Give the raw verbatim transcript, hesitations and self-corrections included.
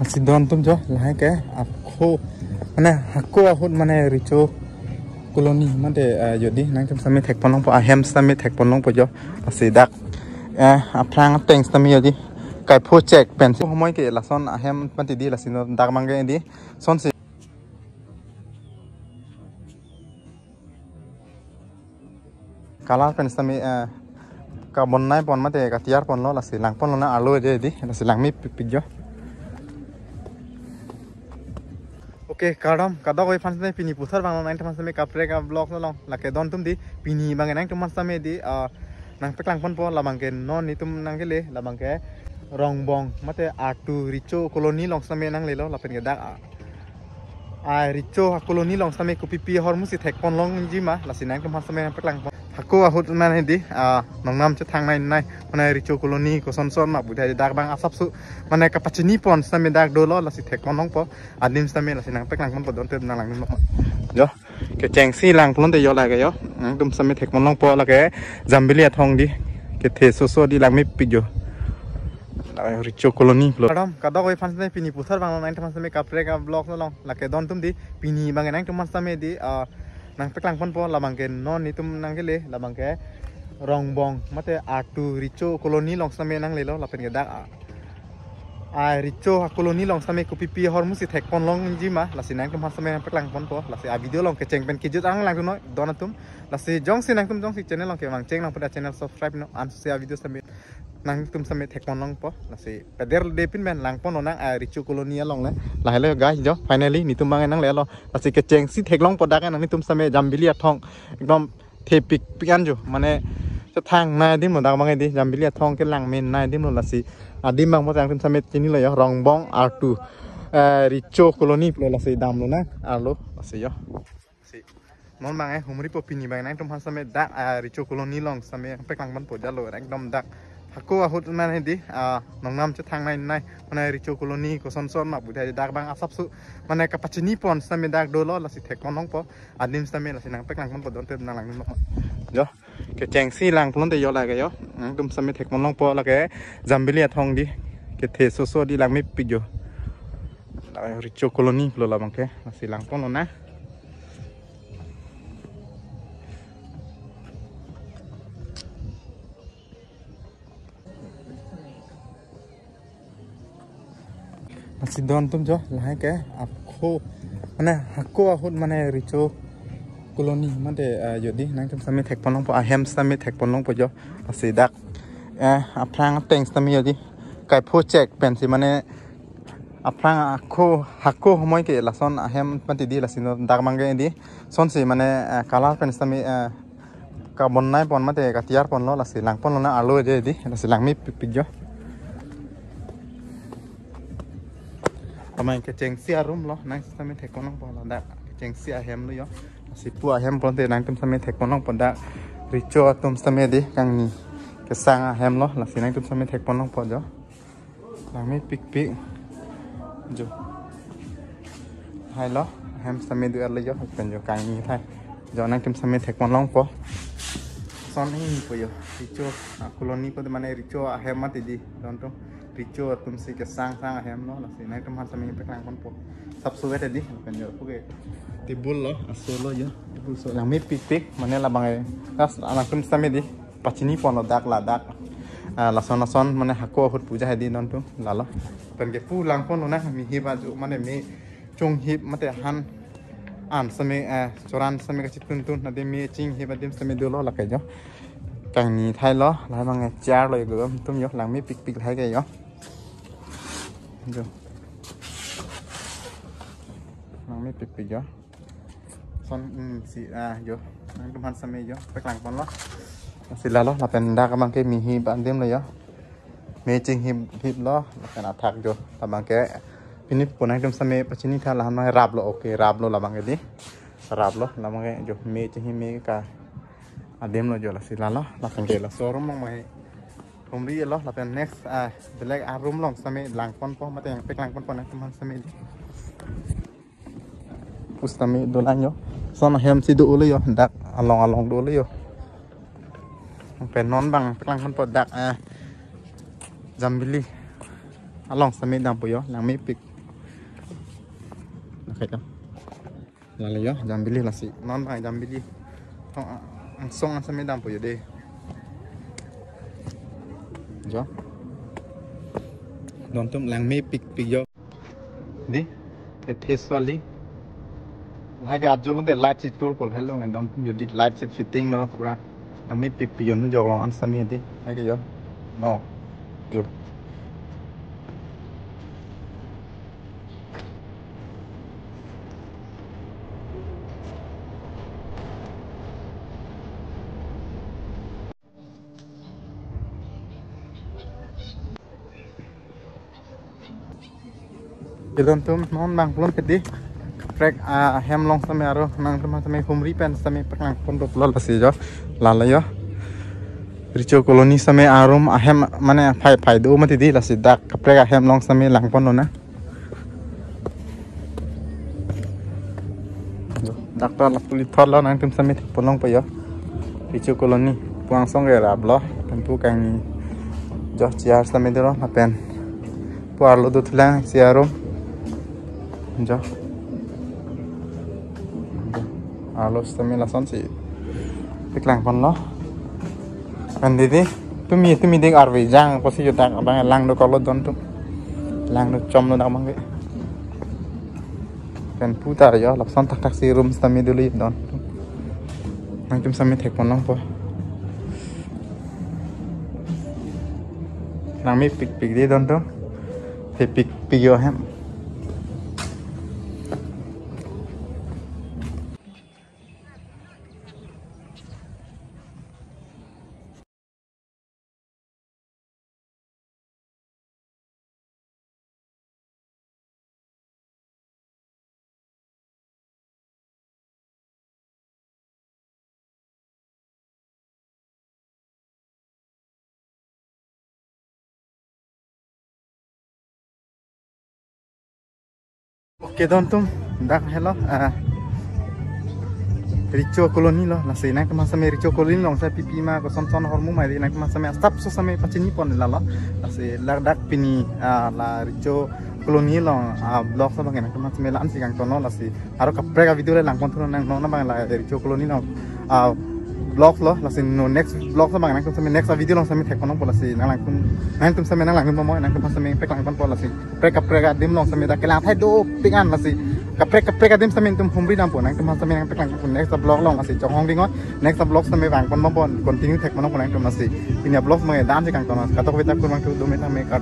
Lasi don atum jo, lahai ke ako, mane ako ahut mane Recho Colony mate, eh, jodi nangtum sitame thekpon longpo, ahem sitame thekpon longpo jo. Lasi dak, eh, aphrang ateng sitame jodi kaipho chek pensi homoi ke lason ahem mate di, lasi non dak abang ke di. Sonsi color pen sitame, eh, kabonai pon mate katiyar ponlo, lasi langponlonang arlo je di, lasi langmepikpik jo. Okay, kardom, kadokave aphan sitame pini puthot vanglo nangtum aphan sitame kaprek a-vlog along, lake don atum di, pini abang nangtum aphan sitame di, ah, nangpeklang ponpo, labang ke non netum nangkele, labang ke Rongbong mate Artu Recho Colony along sitame nanglelo, lapen ke dak, ah, ah, Recho Colony along sitame kopipi ahormu si thekpon longji ma, lasi nangtum aphan sitame nangpeklang pon. Ako ahut mane di, ah, nongnam chethangnei nei, mane Recho Colony kosonson ma pu di dak abang asapso, mane kapachini pon sitame dak dolo, lasi thekpon longpo adim sitame, lasi nangpeklang ponpo, don atum nanglang dun ma. Jo, kechengsi lang pulote jo lake jo, nangtum sitame thekpon longpo lake Jambili Athong di, kethe soso di, langmepik jo. Recho Colony pulo. Kardom, kadokave aphan sitame pini puthot vanglo nangtum aphan sitame kaprek a-vlog along, lake don atum di, pini abang nangtum aphan sitame di, ah, nangpeklang ponpo, labang ke non netum nangkele, labang ke Rongbong mate Artu Recho Colony along sitame nanglelo, lapen ke dak, ah, ah, Recho Colony along sitame kopipi ahormu si thekpon longji ma, lasi nangtum aphan sitame nangpeklang ponpo, lasi a-video along kecheng pen kejut ang lang tu noi don atum, lasi jongsi nangtum jongsi channel along kevang cheng nangpo di channel subscribe non, ansi a-video sitame nangtum sitame thekpon longpo, lasi pederde pin pen langponlonang, ah, Recho Colony along le. Lahai le guys jo, finally netum abang nanglelo, lasi kechengsi theklongpo dak nangtum sitame Jambili Athong, ekdom thepikpik an jo, mane chethangnei adim lo dak abang di, Jambili Athong kelang menei adim lo, lasi adim abang mo nangtum sitame chinilo jo, Rongbong Artu, eh, Recho Colony pulo, lasi damlonang arlo, lasi jo. Si. Non abang, eh, humripo, pini abang nangtum aphan sitame dak, ah, Recho Colony along sitame nangpeklang ponpo jalo, ekdom dak ako ahut mane di, ah, nongnam chethangnei nei, mane Recho Colony kosonson ma pu di dak abang asapso, mane kapachini pon sitame dak dolo, lasi thekpon longpo adim sitame, lasi nangpeklang ponpo, don atum nanglang dun ma. Jo, kechengsi lang pulote jo lake jo, nangtum sitame thekpon longpo lake Jambili Athong di, kethe soso di, langmepik jo. Recho Colony pulo labang ke, lasi langponlonang. Lasi don atum jo, lahai ke ako, mane ako ahut mane Recho Colony mate, eh, jodi nangtum sitame thekpon longpo, ahem sitame thekpon longpo jo, lasi dak, eh, aphrang ateng sitame jodi kaipho chek pensi, mane aphrang ako, ako homoi ke lason ahem mate di, lasi non dak abang ke di, sonsi mane, eh, color pen sitame, eh, kabonai pon mate katiyar ponlo, lasi langponlonang arlo je di, lasi langmepikpik jo. Amai kechengsi a-room lo, nang sitame thekpon longpo ladak, kechengsi ahem lo jo. Lasi pu ahem pulote nangtum sitame thekpon longpo dak, Recho atum sitame di, kangni kesang ahem lo, lasi nangtum sitame thekpon longpo jo. Langmepikpik jo. Lahai lo, ahem sitame do-er lo jo, pen jo kangni thai. Jo nangtum sitame thekpon longpo. Son ingnipo jo, Recho, ah, Colony ko mane Recho ahem mati di, don atum. Recho atum si kesang sang ahem lo, lasi nangtum aphan sitame peklang ponpo. Sapso vet di, pen jo pu ke table lo, aso lo jo. Table so langmepikpik, mane labang e. Kas nangtum sitame di pachini ponlo dak ladak. Ah, lason lason mane ako ahut puja hedi non atum lalo. Pen ke pu langponlonang, me hip ajo mane me chonghip mate han an sitame, eh, choran sitame kachituntun adim, me chinghip adim sitame dolo lake jo. Kangni thai lo, lahai abang e chair lo jo, atum jo langmepikpik lahai ke jo. Jo. Langmepikpik jo. Son, mm, si, ah, jo. Nangtum aphan sitame jo, peklang ponlo. Si lalo, lapen dak abang ke me hip adim lo jo. Me chinghip hip lo, lapen athak jo. Labang ke pini pu nangtum sitame pachini tha, lahan abang rap lo, okay, rap lo labang ke di. Rap lo, labang ke jo, me chinghip me ka adim lo jo, lasi lalo, lapen ke laso room abang mai. Humri lo, lapen next, ah, belek a-room along sitame lang ponpo, mate nangpeklang ponpo nangtum aphan sitame di. Pu sitame dolang jo. Son ahem si dolo jo, dak along along dolo jo. Pen non abang peklang ponpo dak, eh, Jambili along sitame dampo jo, langmepik. Pek ya. Lalo yo, Jambili lasi. Non bang Jambili. Tong, ah, angsong an same dampo yo dei. Jo. Dontum langmepikpik yo. Dei, ethe soli. Lahai ke ajo lo dei light si tur pol hello ngan dontum yo dei light si fitting lo pura. Langmepikpik yo nu jok long an same dei. Lahai ke yo. No. Yo. Dontum non bang pulote dei. Kaprek ahem along same aro nangtum same humri pen same peklang pon doplo lasi jo. Lalo yo. Richo Colony same arum ahem mane phai phai do mati dei lasi dak kaprek ahem along same lang pon lo na. Dak ta lapu lithot lo nangtum same thek pon longpo yo. Richo Colony pu angsong ke rap lo, pen pu kangni jo chair same dolo lapen pu arlo dothulang si arum. Jo. Arlo same lason si peklang pon lo. Kan dei dei, tumi tumi dei arve jang pusi yo dak abang lang dokok lo dontum. Lang dochom lo dak abang ke. Pen pu ta yo, lapuson thakthak si room sitame dolo dontum. Nangtum same thek pon longpo. Langmepikpik dei dontum. Thepikpik yo hem. Oke dontum, dak helo, ah, Richo Colony lo, lasi nangtum same Richo Colony along sa pipi ma koson son ahormu ma dei nangtum same asap so same pachini pon lalo, lasi ladak pini, ah, la Richo Colony along, ah, vlog sa bang nangtum same la-an si kangton lo, lasi aro kaprek avideo le lang pon thu nang non bang la Richo Colony along, ah, vlog lo, lasi no next vlog sa bang nangtum same next avideo along same thek pon longpo lasi nang langtum, nangtum same nang langtum mo nangtum same peklang ponpo lasi kaprek kaprek adim along same dak kelang thai dopik an lasi kaprek kaprek adim same nangtum humri dampo nangtum same nang peklang ponpo next vlog along lasi chonghong ding oi next vlog same vang pon mo continue thek pon longpo nangtum lasi pini vlog same dan si kangton lo katok vita kurang tu do me same kardom.